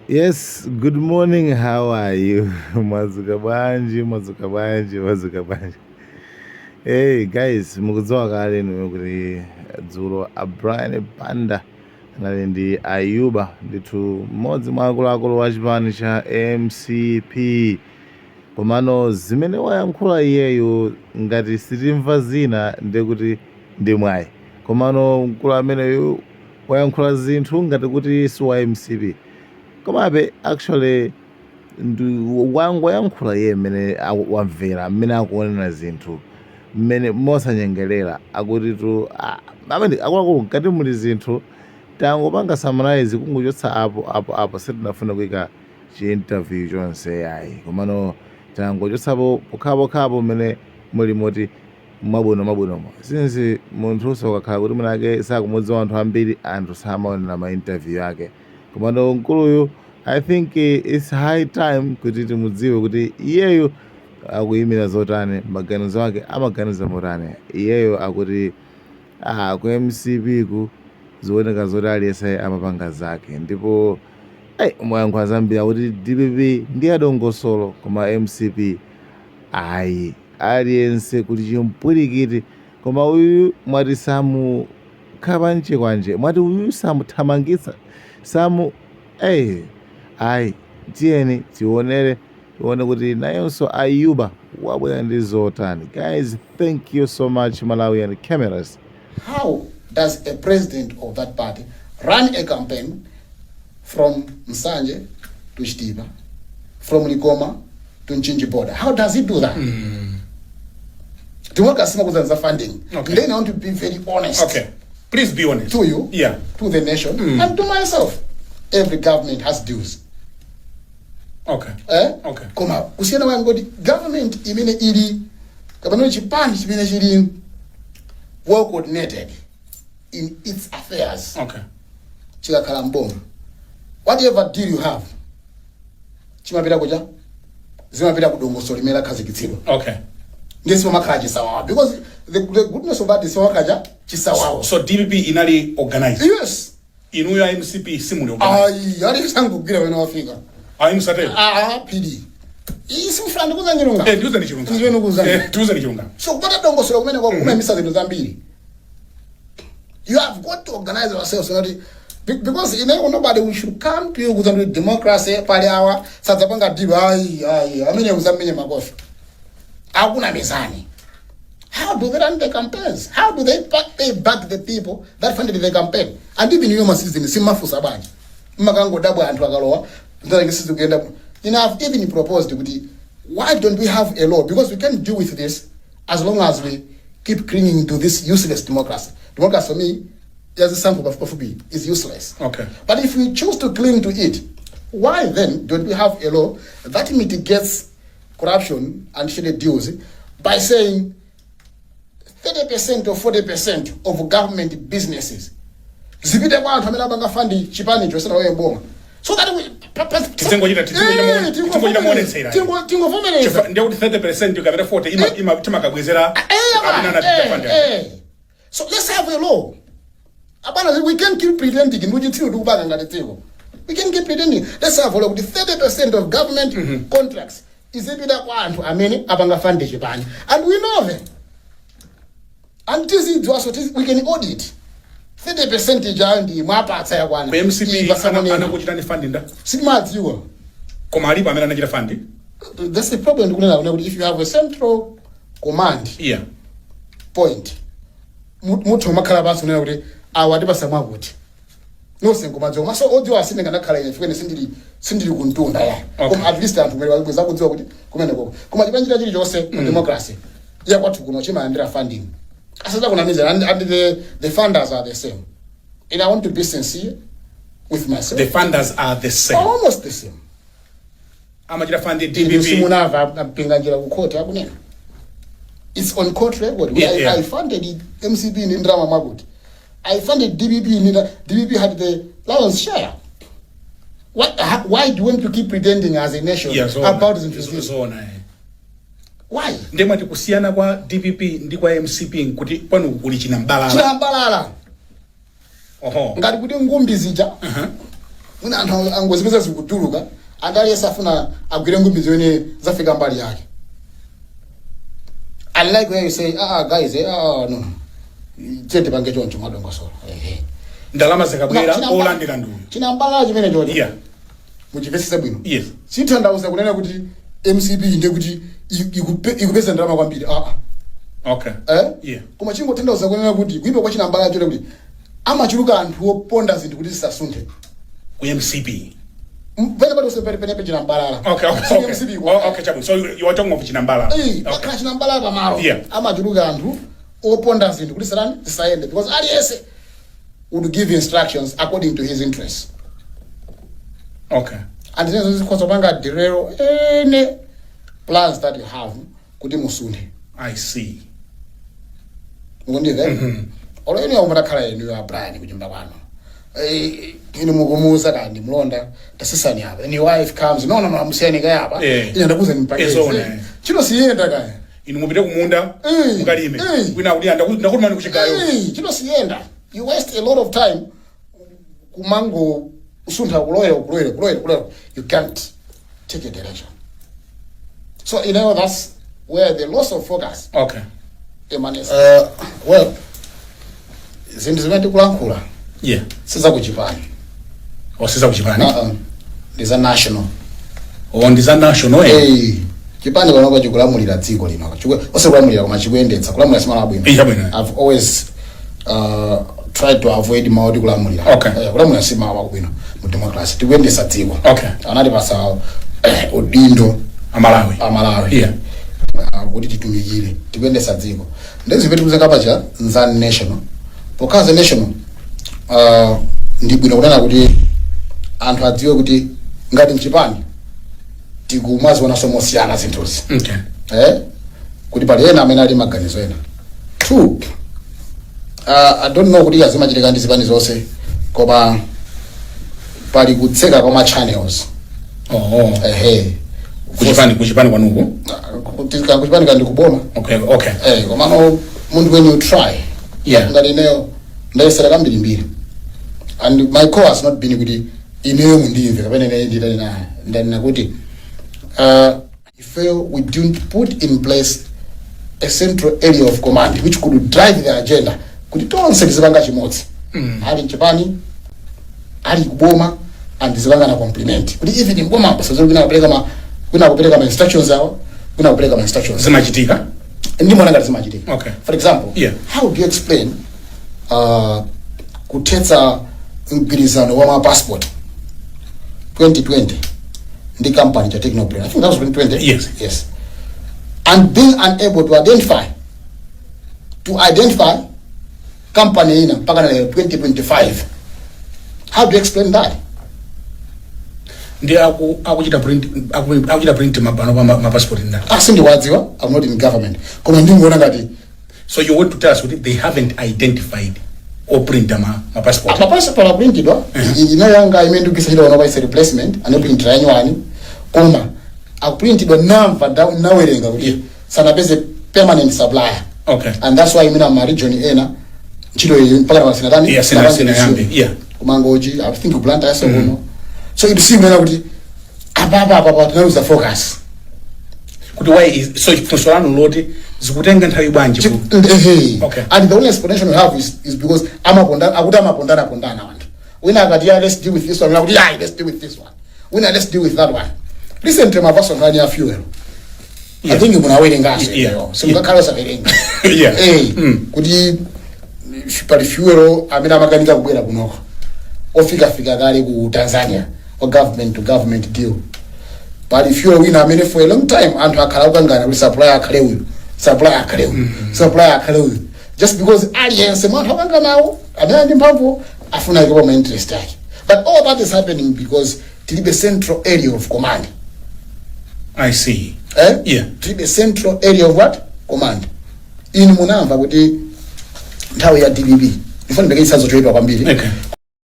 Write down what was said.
Yes, good morning. How are you? Mwadzuka bwanji, mwadzuka bwanji, mwadzuka bwanji. Hey guys, mukudziwa kale inu kuti dzulo a Brian Banda anali ndi Ayuba, ndithu mmodzi mwa akuluakulu wa chipani cha MCP. Komano zimene wayankhula iyeyu, ngati sitimva zina ndekuti ndi mwayi. Komano mkulu ameneyu wayankhula zinthu ngati kuti si wa MCP. Komabe actually ndi wangoyankhula iye mmene wamvera, mmene akuonera zinthu, mmene mosanyengerera akutitu amene akuluakulu mkati muli zinthu. Tangopanga summarize, kungochotsa apo apo apo. Sitinafune kuyika chi interview chonse yayi, komano tangochotsapo pokhapokhapo mmene muli moti mwabwino mwabwinomo, since munthuso ukakhala kuti mwinake sakumudziwa anthu ambiri, anthu samaonera ma interview ake. Komano mkuluyu, I think it's high time kuti timudziwe kuti iyeyo akuyimira zotani, maganizo ake amaganiza motani. Iyeyo akuti ku MCP ku zioneka zoti aliyense amapanga zake, ndipo hey, mwayankhula zambiri. Akuti DPP ndi adongosolo, koma MCP ayi, aliyense kuti chimpwirikiti. Koma uyu mwati samukhapa mchikwanje, mwati uyu samuthamangitsa, samu hey, ayi, tiyeni tionere, tione kuti nayonso Ayuba wabwera ndi zotani. Guys, thank you so much, Malawian Cameras. How does a president of that party run a campaign from Nsanje to Chitipa, from Likoma to Mchinji border? How does he do that? Democracy za funding. Then I want to be very honest Okay. Please be honest. to you, to the nation, and to myself. Every government has dues. Eh? Okay. Koma kusiyana kwake ngoti government imene ili kapena chipani chimene chili well coordinated in its affairs chikakhala mboma, whatever deal you have chimapita kucha, zimapita ku dongosolo limene lakhazikitsidwa. Ndiye sipamakhala chisawawa, because the goodness of that is sipamakhala chisawawa. So DPP inali organized. Yes. Inuyo MCP simuli organized. Ayi, ali sangogwira wene wafika. Ayi, musatero. Ah, PD simfuna ndikuza chilungamo. Eh, tiuzeni chilungamo. Ndizweni kuzani. Eh, tiuzeni chilungamo. So kupata dongosolo kumene kwa kumayimisa zinthu zambiri. You have got to organize yourself so that because ine, nobody, we should come to you kuti democracy pali awa sadzapanga deal. Ayi, ayi, amene kuzamenye makofi akuna mizani. How do they run the campaigns? How do they pay back the people that funded the campaign? And even you ma citizen simafusa bwanji? Mmakangodabwa anthu akalowa ndalenge sizikuyenda. I've even proposed kuti why don't we have a law, because we can deal with this as long as we keep clinging to this useless democracy. Democracy for me, yazisankho pafupipafupi, is useless. But if we choose to cling to it, why then don't we have a law that mitigates corruption and shady deals by saying 30% or 40% of government businesses zipite kwa anthu amene apanga fund chipanicho sanalowe mboma, so that we Tingochita muonetsera. Tingovomereza. Ndiye kuti 30% kapena 40 ima timakabwezera amene anapita fund. So let's have a law, abana. We can't keep pretending kuti tsiro tikupanga ngati dziko. We can't keep pretending. Let's have a law kuti 30% of government contracts izipita kwa anthu amene apanga fund chipani, and we know them and tizidziwaso, we can audit 30% ijayo ndi mwapatsa yakwana. Ku MCP Ipasa kunena. Anakuchitani fund nda? Sitimadziwa. Koma alipo amene anachita fund? That's the problem ndikunena kuti if you have a central command point, muthu umakhala pansi kunena kuti awa atipasa mwakuti, nonse nkumadziwa. Maso odziwa asine nganakhala ine chifukwa ine sindili kuntunda ya. Koma at least anthu kumene wakweza kudziwa kuti kumene koko. Koma chipani chilichonse mu democracy yakwathu kuno chimayandira funding, asaza kunamiza, and the funders are the same, and I want to be sincere with myself. The funders are the same? Almost the same. Amachita fund Inu DPP? simunava Mpinganjira ku court akunena? It's on court record. I funded MCP ndi ndalama mwakuti, I funded DPP ndi DPP had the lion's share. Why do you want to keep pretending as a nation Yeah, zona. about zinthu zizi? Zona, eh. Why? Ndiye mwati kusiyana kwa DPP ndi kwa MCP nkuti pano kuli chinambalala. Chinambalala. Ngati kuti ngumbi zija. Mwina anthu angozipeza zikutuluka, and aliyense afuna agwire ngumbi zimene zafika mbali yake. I like where you say, "Ah, guys, ah, no, tiye tipange choncho mwadongosolo." Ehe. Ndalama zikabwera, olandira ndi uyu. Chinambalala chimene choti muchimvetsetse bwino, chitanthauza kunena kuti MCP ndiye kuti ikupeza ndalama kwambiri, ah ah. Eh? Koma chingotanthauza kunena kuti kuipa kwa chinambalala choti kuti amachuluka anthu oponda zinthu kuti zisasunthe. Ku MCP? Pene pali pene penepe chinambalala. Si MCP ko. Oh, okay, chabwino. So you are talking of chinambalala? Eh, pakhala chinambalala pamalo, amachuluka anthu oponda zinthu kuti salani zisayende, because aliyense would give instructions according to his interests. And zinezo zikhoza kupanga derail any plans that you have kuti musunthe. I see. Mukundimva? Olo inu mutakhala inu ya Brian kunyumba kwanu, inu mukumuuza kandi mlonda, "Tasisani apa," and your wife comes, "No, no, no, musiyani kaya apa." "Ine ndakuza Eh, zoona, eh. Chino siyenda kaya." Inu mupite kumunda mukalime, wina kuti, "Ndakutumani kuchigayo." Chino siyenda. You waste a lot of time kumango usuntha kulowera, kulowera, kulowera, kulowera. You can't take a direction. So that's where the loss of focus emanates. Well, zinthu zimene tikulankhula sizakuchipani. Osiza kuchipani? Uh-uh. Ndi za national. Oh, ndi za national, eh. Eh, chipani panopa chikulamulira dziko lino. Osekulamulira koma chikuyendetsa. Kulamulira simala bwino. Eh, chabwino. I've always tried to avoid mawu oti kulamulira. Kulamulira si mawu akubwino mu democracy. Tikuyendetsa dziko. Anatipasa udindo Amalawi. Amalawi kuti titumikire. Tikuyendetsa dziko. Ndezimene tikuzeka pacha nza national. Pokhala za national, ndi bwino kunena kuti anthu adziwe kuti ngati mchipani tikumazionanso mosiyana zinthuzi, kuti pali ena amene ali maganizo ena. Two, I don't know kuti azimachitika ndi zipani zonse, koma pali kutseka kwa ma channels. Ehe. Kuchipani kwanuko? Kuchipani kandi kuboma. Komano munthu, when you try, ngati ineyo ndayesera kambirimbiri, and my call has not been kuti ineyo mundimve kapena ineyo nditani. Ndanena kuti ifeyo we didn't put in place a central area of command which could drive the agenda kuti tonse tizipanga chimodzi, ali mchipani, ali kuboma, and tizipangana compliment, kuti even mboma pasazoli kwina kupereka ma instructions awa, kwina kupereka ma instructions. Zimachitika? Ndimona ngati zimachitika. For example, how do you explain kuthetsa mgwirizano wa ma passport 2020 ndi company cha Technobrain? I think that was 2020. Yes. Yes, and being unable to identify company ina mpaka na lero 2025? How do you explain that? Ndi akuchita print mapano pa ma passport ndani? Ah, sindiwadziwa, I'm not in government, koma ndingoona ngati So you want to tell us kuti they haven't identified or printer ma passport? Mapassport aprintidwa. Ino yanga imene ndikugwisa ntchito panopa is a replacement, anaprintira yanyuwani, koma akuprintidwa, namva nawerenga kuti sanapeze permanent supplier, and that's why imene ma region ena ntchito iyi mpaka na sinatani. Yeah, sinayambe, yeah. Kumangochi, I think kuBlantyre yaso kuno. So it seems kunena kuti apapa apapa tinaluza focus. Kuti why is so? Funso lanu loti zikutenga nthawi bwanji Ehe. Okay. And the only explanation we have is because amaponda, akuti amapondana pondana anthu. Wina akati, "Yeah, let's deal with this one," wina akuti, "Yeah, let's deal with this one," wina, "Let's deal with that one." Recently mavaso nkhani ya fuel. I think munawerengaso. Simungakhala osawerenga. Kuti pali fuel amene amakanika kubwera kunoko, ofikafika kale ku Tanzania, wa government to government deal. Pali fuel wina amene for a long time anthu akhala akukangana kuti supplier akhale uyu, supplier akhale uyu, supplier akhale uyu, just because aliyense mwa anthu akanganawo amene ali ndi mphamvu afuna ikepo ma interest ake. But all that is happening because tilibe central area of command. I see. Eh? Yeah. Tilibe central area of what? Command. Inu munamva kuti nthawi ya DPP, ndifuna ndipeke chitsanzo choyipa kwambiri,